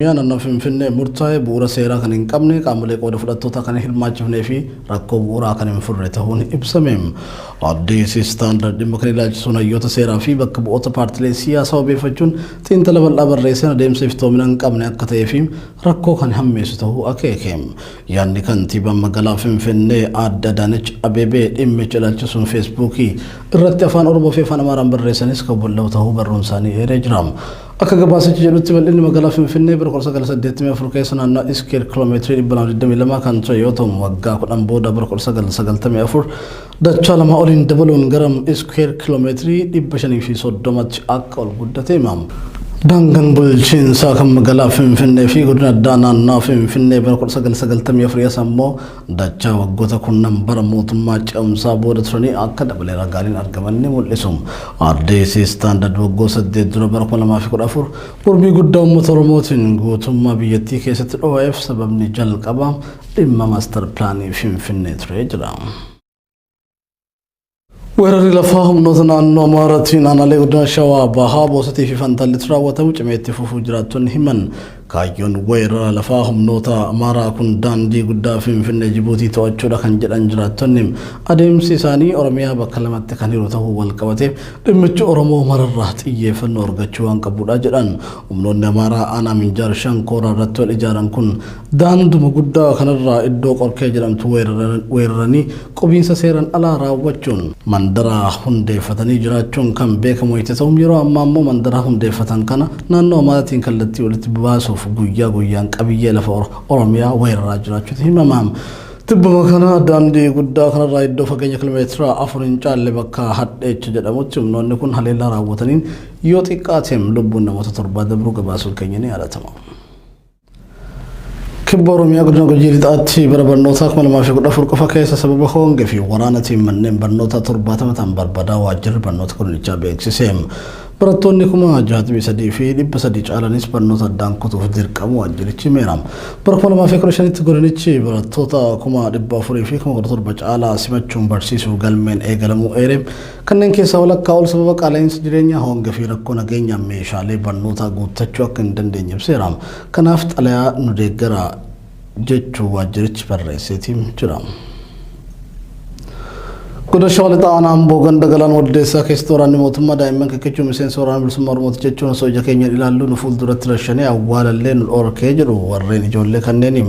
Naannoo Finfinnee murtaa'e bu'uura seeraa kan hin qabne, qaamolee qooda fudhattootaa kan hin hirmaachifnee fi rakkoo bu'uuraa kan hin furre ta'uun ibsame. Addis Standard dhimma kan ilaalchisuun hayyoota seeraa fi bakka bu'oota paartilee siyaasaa wabeeffachuun xiinxala bal'aa barreesseen adeemsa iftoomina hin qabne akka ta'ee fi rakkoo kan hammeessu ta'uu akeeke. Yaadni kantiibaan magaalaa Finfinnee Aadde Adaanech Abeebee dhimmicha ilaalchisuun Feesbuukii irratti Afaan Oromoo fi Afaan Amaaraan barreessanis kan wal ta'uu barruun isaanii eeree jira. Akka gabaasichi jedhutti, bal'inni magaalaa Finfinnee bara 1984 keessa naannoo iskeer kiiloomeetirii 222 kan ture yoo ta'u, waggaa 10 booda bara 1994 dachaa lama oliin dabaluun gara iskeer kiiloomeetirii 530tti akka ol guddate himama. Daangaan bulchiinsaa kan magaalaa Finfinnee fi godina addaa naannoo Finfinnee bara 1994 as ammoo dachaa waggoota 10 bara mootummaa ce'umsaa booda turanii akka dabalee ragaaleen argaman ni mul'isu. Addis Standard waggoota 8 dura bara 2014 mormii guddaa uummata Oromootiin guutummaa biyyattii keessatti dho'eef sababni jalqabaa dhimma master pilaanii Finfinnee ture jira. Weerarri lafaa humnoota naannoo Amaaraatiin aanaalee godina Shawaa Bahaa, Boosatii fi Fantaalletti raawwatamu cimeetti fufuu jiraattonni himan. Kaayyoon weerara lafaa humnoota Amaaraa kun daandii guddaa Finfinnee Jibuutii to'achuudha kan jedhan jiraattonni, adeemsi isaanii Oromiyaa bakka lamatti kan hiru ta'uu wal qabatee dhimmichi Oromoo mararraa xiyyeeffannoo argachuu waan qabudha jedhan. Humnoonni Amaaraa aanaa Minjaar Shankooraa irratti wal ijaaran kun daanduma guddaa kanarraa iddoo Qorkee jedhamtu weeraranii qubiinsa seeran alaa raawwachuun mandara hundeeffatanii jiraachuun kan beekamu yoo ta'u, yeroo ammaa immoo mandara hundeeffatan kana naannoo Amaaraatiin kallattii walitti baasuuf guyyaa guyyaan qabiyyee lafa Oromiyaa weeraraa jiraachuutu himama. Tibbuma kana daandii guddaa kanarraa iddoo fageenya kiiloomeetira 4 hin caalle bakka Hadheecha jedhamutti humnoonni kun haleellaa raawwataniin yoo xiqqaateem lubbuun namoota torbaa dabruu gabaasuun keenya ni yaadatama. Kibba Oromiyaa godina Gujii Lixaatti bara barnootaa 2014 qofa keessa sababa hongee fi waraanatiin manneen barnootaa 70 ta'an barbadaa waajjirri barnoota godinichaa beeksise. Barattoonni 63,300 caalanis barnoota addaan kutuuf dirqamu waajjirichi himeera. Bara 2015tti godinichi barattoota 417,000 caalaa simachuun barsiisuuf galmeen eegalamuu eere. Kanneen keessaa walakkaa ol sababa qaala'insa jireenyaa, hongee fi rakkoo nageenyaan meeshaalee barnootaa guuttachuu akka hin dandeenye ibseera. Kanaaf xalayaa nu deeggara jechuu waajjirichi barreesseetiin jira. Godina Shawaa Lixaa aanaa Amboo ganda Galaan Waddeessaa keessatti waraanni mootummaa daa'imman kikkichuu miseensa Waraana Bilisummaa Oromooti jechuun osoo ija keenyaan ilaallu nu fuulduratti rashanee awwaalallee nu dhorkee jedhu warreen ijoollee kanneeni.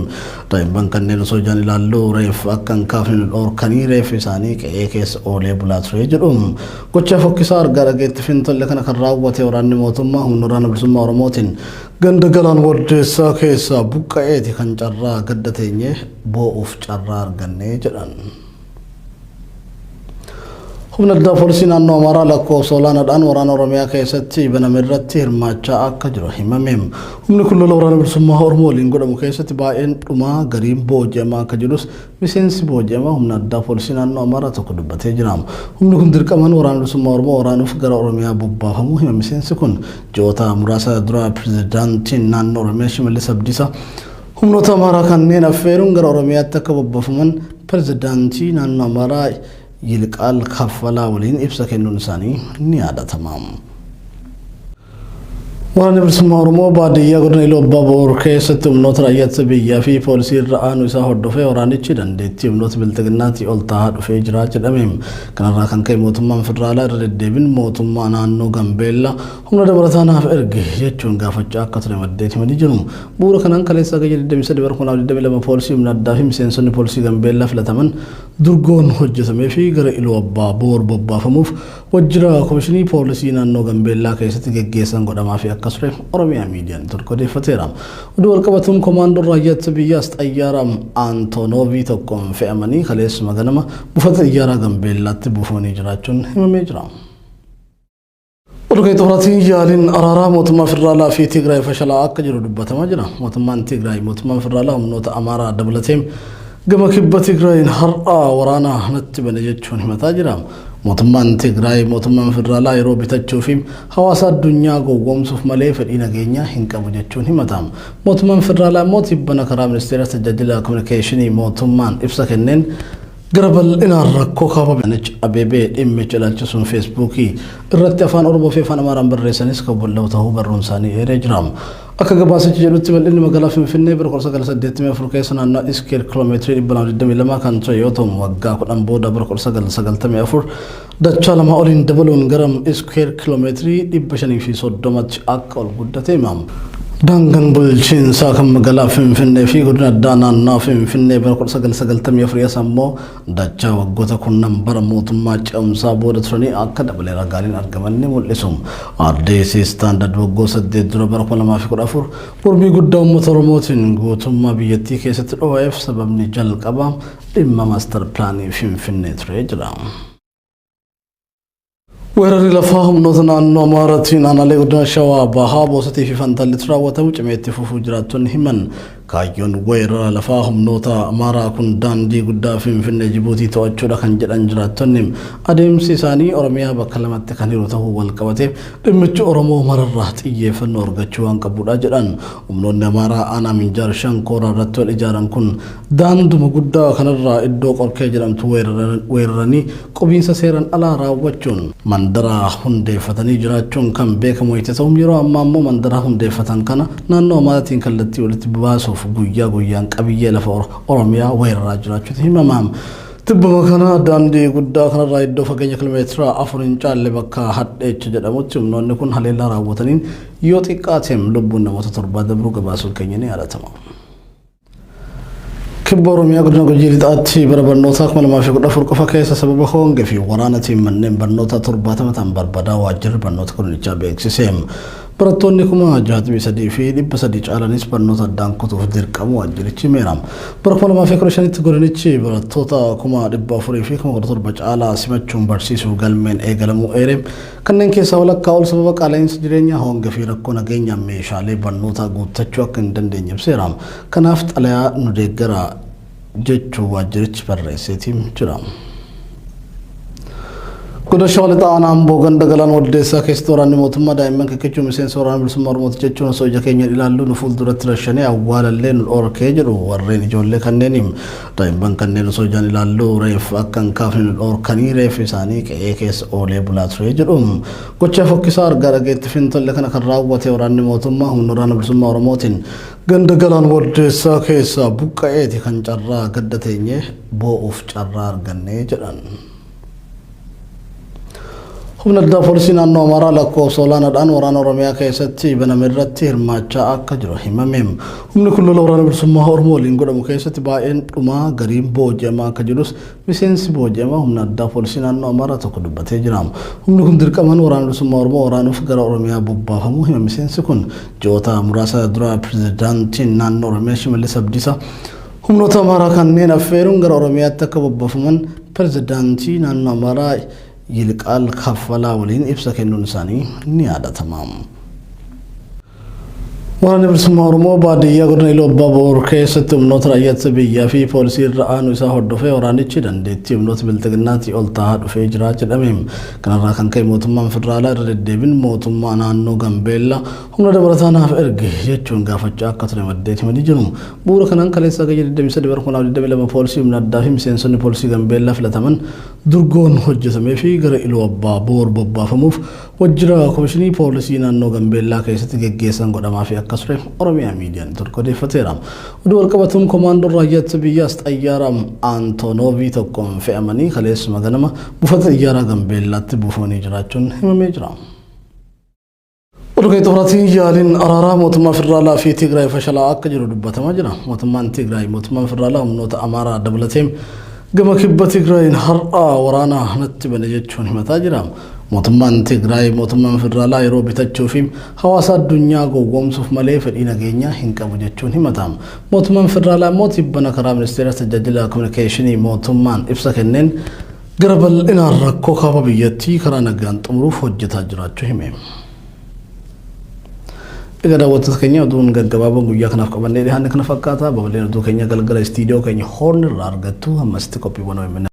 Daa'imman kanneen osoo ijaan ilaallu reef akka hin kaafne nu dhorkanii reeffi isaanii qe'ee keessa oolee bulaa ture jedhu. Gochaa fokkisaa argaa dhageetti fintolle kana kan raawwate waraanni mootummaa humna Waraana Bilisummaa Oromootiin ganda Galaan Waddeessaa keessaa buqqa'eeti kan carraa gadda teenyee boo'uuf carraa argannee jedhan. Humna addaa poolisii naannoo Amaaraa lakkoofsa olaanaadhaan waraana Oromiyaa keessatti baname irratti hirmaachaa akka jiru himame. Humni kun lola Waraana Bilisummaa Oromoo waliin godhamu keessatti baay'een dhumaa, gariin booji'amaa akka jirus miseensi booji'amaa humna addaa poolisii naannoo Amaaraa tokko dubbatee jira. Humni kun dirqamaan Waraana Bilisummaa Oromoo waraanuuf gara Oromiyaa bobbaafamuu hima miseensi kun. Ji'oota muraasa dura pirezidaantiin naannoo Oromiyaa Shimallis Abdiisaa humnoota Amaaraa kanneen affeeruun gara Oromiyaatti akka bobbaafaman pirezidaantii naannoo Amaaraa Yilqaal Kaffalaa waliin ibsa kennuun isaanii ni yaadatama. Waraanni Bilisummaa Oromoo baadiyyaa godina Iluu Abbaa Boor keessatti humnoota raayyaa ittisa biyyaa fi poolisii irra aanu isaa hordofee waraanichi dandeettii humnoota bilxiginnaatii ol tahaa dhufee jira jedhame. Kanarraa kan ka'e mootummaan federaalaa irra deddeebiin mootummaa naannoo Gambeellaa humna dabalataa naaf ergi jechuun gaafachaa akka ture maddeen himanii jiru. Bu'uura kanaan kaleessa Hagayya 23 bara 2022 poolisii humna addaa fi miseensonni poolisii Gambeellaa filataman durgoon hojjetamee fi gara Iluu Abbaa Boor bobbaafamuuf wajjira komishinii poolisii naannoo Gambeellaa keessatti geggeessan godhamaa fi akka ture Oromiyaa Miidiyaa Network odeeffateera. Oduu walqabatuun komaandoon raayyaa ittisa biyyaas xayyaara Antonoovii tokkoon fe'amanii kaleessuma ganama buufata xiyyaaraa Gambeellaatti buufamanii jiraachuun himamee jira. Oduu keenya xumuraatiin, yaaliin araaraa mootummaa federaalaa fi Tigraay fashalaa akka jiru dubbatamaa jira. Mootummaan Tigraay mootummaan federaalaa humnoota Amaaraa dabalatee gama kibba Tigraayin har'a waraana natti bane jechuun himataa jira. Mootummaan Tigraay mootummaan federaalaa yeroo bitachuu fi hawaasa addunyaa gowwoomsuuf malee fedhii nageenyaa hin qabu jechuun himata. Mootummaan federaalaa immoo tibbana karaa ministeera tajaajila kominikeeshinii mootummaan ibsa kenneen Gara bal'inaan rakkoo kaaba Adaanech Abeebee dhimmicha ilaalchisuun Feesbuukii irratti Afaan Oromoo fi Afaan Amaaraan barreessanis kan bal'au tahuu barruun isaanii eeree jira. Akka gabaasichi jedhutti bal'inni magaalaa Finfinnee bara 1984 keessa naannoo iskeer kiloomeetirii 222 kan ture yoo ta'u waggaa 10 booda bara 1994 dachaa lama oliin dabaluun gara iskeer kiloomeetirii 530tti akka ol guddate hima. Daangaan bulchiinsaa kan magaalaa Finfinnee fi godina addaa naannoo Finfinnee bara 1994 as ammoo dachaa waggoota kurnan bara mootummaa ce'umsaa booda turanii akka dabale ragaaleen argaman ni mul'isu. Addis Standard waggoota 8 dura bara 2014 mormii guddaa uummata Oromootiin guutummaa biyyattii keessatti dho'eef sababni jalqabaa dhimma maastar pilaanii Finfinnee ture jira. Weerarri lafaa humnoota naannoo Amaaraatiin aanaalee godina Shawaa Bahaa Boosatii fi Fantallitti raawwatamu cimee itti fufuu jiraattonni himan. Kaayyoon weerara lafaa humnoota Amaaraa kun daandii guddaa Finfinnee Jibuutii to'achuudha kan jedhan jiraattonni adeemsi isaanii Oromiyaa bakka lamatti kan hiru ta'uu wal qabatee dhimmichi Oromoo mararraa xiyyeeffannoo argachuu waan qabudha jedhan. Humnoonni Amaaraa aanaa Minjaar Shankooraa irratti wal ijaaran kun daanduma guddaa kanarraa iddoo Qorkee jedhamtu weeraranii qubiinsa seeran alaa raawwachuun mandara hundeeffatanii jiraachuun kan beekamu wayita ta'u yeroo ammaa immoo mandara hundeeffatan kana naannoo Amaaraatiin kallattii walitti baasuuf guyyaa guyyaan qabiyyee lafa Oromiyaa weeraraa jiraachuutu himama. Tibbuma kana daandii guddaa kanarraa iddoo fageenya kiiloomeetira 4 hin caalle bakka Hadheecha jedhamutti humnoonni kun haleellaa raawwataniin yoo xiqqaateem lubbuun namoota 7 dabruu gabaasuun keenya ni yaadatama. Kibba Oromiyaa godina Gujii Lixaatti bara barnootaa 2014 qofa keessa sababa hongee fi waraanatiin manneen barnootaa 70 ta'an barbadaa waajjirri barnoota godinichaa beeksise. Barattoonni 63,300 caalanis barnoota addaan kutuuf dirqamu waajjirichi himeera. Bara 2015tti godinichi barattoota 417,000 caalaa simachuun barsiisuuf galmeen eegalamuu eere. Kanneen keessaa walakkaa ol sababa qaala'insa jireenyaa, hongee fi rakkoo nageenyaan meeshaalee barnootaa guuttachuu akka hin dandeenye ibseera. Kanaaf xalayaa nu deeggaraa jechuun waajjirichi barreesseetiin jira. Godina Shawaa Lixaa Aanaa Amboo ganda Galaan Waddeessaa keessatti waraanni mootummaa daa'imman kikkichuu miseensa waraana bilisummaa Oromooti jechuun osoo ija keenyaan ilaallu nu fuulduratti rashanee awwaalallee nu dhorkee jedhu warreen ijoollee kanneeni. Daa'imman kanneen osoo ijaan ilaallu reeffa akka hin kaafne nu dhorkanii reeffi isaanii qe'ee keessa oolee bulaa ture jedhu. Gochaa fokkisaa argaa dhageetti fintolle kana kan raawwate waraanni mootummaa humna waraana bilisummaa Oromootiin ganda Galaan Waddeessaa keessaa buqqa'eeti kan carraa gadda teenyee boo'uuf carraa arganne jedhan. Humna addaa poolisii naannoo Amaaraa lakkoofsa olaanaadhaan waraana Oromiyaa keessatti baname irratti hirmaachaa akka jiru himame. Humni kun lola waraana bilisummaa Oromoo waliin godhamu keessatti baay'een dhumaa gariin booji'amaa akka jirus miseensi booji'amaa humna addaa poolisii naannoo Amaaraa tokko dubbatee jira. Humni kun dirqamaan waraana bilisummaa Oromoo waraanuuf gara Oromiyaa bobbaafamuu hima miseensi kun. Ji'oota muraasa dura pirezidaantiin naannoo Oromiyaa Shimallis Abdiisaa humnoota Amaaraa kanneen affeeruun gara Oromiyaatti akka bobbaafaman pirezidaantii naannoo Amaaraa Yilqaal Kaffalaa waliin ibsa kennuun isaanii ni yaadatama. Waraanni Bilisummaa Oromoo baadiyyaa godina Iluu Abbaa Boor keessatti humnoota raayyaa ittisa biyyaa fi poolisii irra aanu isaa hordofee waraanichi dandeettii humnoota bilxiginnaatii ol tahaa dhufee jira jedhame. Kanarraa kan ka'e mootummaan federaalaa irra deddeebiin mootummaa naannoo Gambeellaa humna dabalataa naaf ergi jechuun gaafachaa akka ture maddeen himanii jiru. Bu'uura kanaan kaleessa Hagayya 23 bara 2022 poolisii humna addaa fi miseensonni poolisii Gambeellaa filataman durgoon hojjetameefii gara Iluu Abbaa Boor bobbaafamuuf wajjira Komishinii Poolisii Naannoo Gambeellaa keessatti geggeessan godhamaafii akka ture Oromiyaa Miidiyaa Network odeeffateera. Oduu walqabatuun Komaandoon Raayyaa Ittisa Biyyaas xayyaara Antonoovii tokkoon fe'amanii kaleessuma ganama buufata xiyyaaraa Gambeellaatti buufamanii jiraachuun himamee jira. Oduu keenya xumuraatiin yaaliin araaraa mootummaa federaalaa fi Tigraay fashalaa akka jiru dubbatamaa jira. Mootummaan Tigraay mootummaan federaalaa humnoota Amaaraa dabalatee gama kibba Tigraayin har'a waraana natti bane jechuun himataa jira. Mootummaan Tigraay mootummaan federaalaa yeroo bitachuu fi hawaasa addunyaa gowwoomsuuf malee fedhii nageenyaa hin qabu jechuun himata. Mootummaan federaalaa immoo tibbana karaa ministeera tajaajila kominikeeshinii mootummaan ibsa kenneen Gara bal'inaan rakkoo kaaba biyyattii karaa nagaan xumuruuf hojjetaa jiraachuu hime. Egaa daawwattoota keenya oduun gaggabaaboon guyyaa kanaaf qabannee dhiyaanne kana fakkaata. Babal'ina oduu keenya galgala istiidiyoo keenya Hoorn irraa argattu. Ammasitti qophiiwwan OMN.